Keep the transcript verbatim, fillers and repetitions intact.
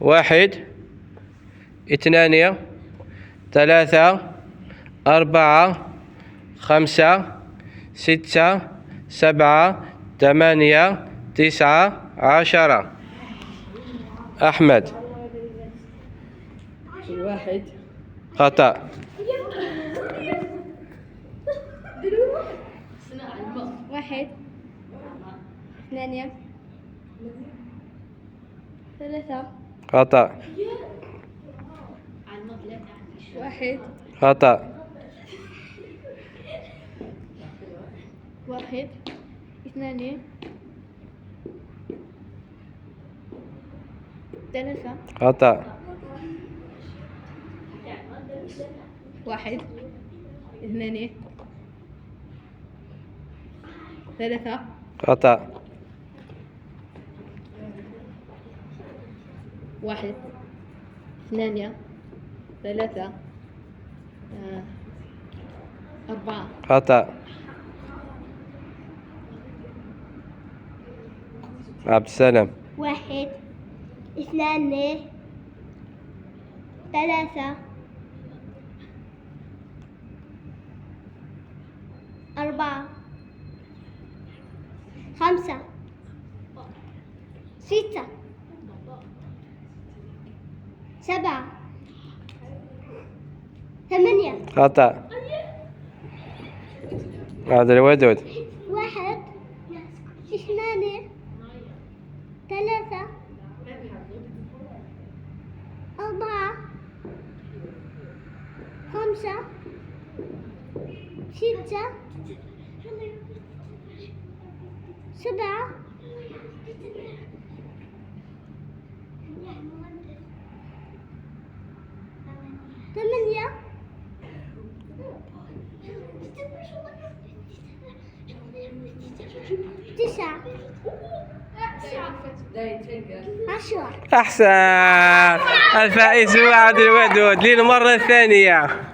واحد، اثنان، ثلاثة، أربعة، خمسة، ستة، سبعة، ثمانية، تسعة، عشرة. أحمد. واحد. خطأ. واحد، ثمانية، ثلاثة. خطأ. واحد. خطأ. واحد، اثنان، ثلاثة. خطأ. واحد، اثنان، ثلاثة. خطأ. واحد، اثنان، ثلاثة، آه، أربعة. خطأ. عبد السلام. واحد، اثنان، ثلاثة، أربعة، خمسة، ستة، سبعة، ثمانية. خطأ. هذا الودود. واحد، اثنان، ثلاثة، أربعة، خمسة، ستة، سبعة، ثمانية، تسعة، عشرة. أحسن. الفائز هو عبد الودود للمرة الثانية.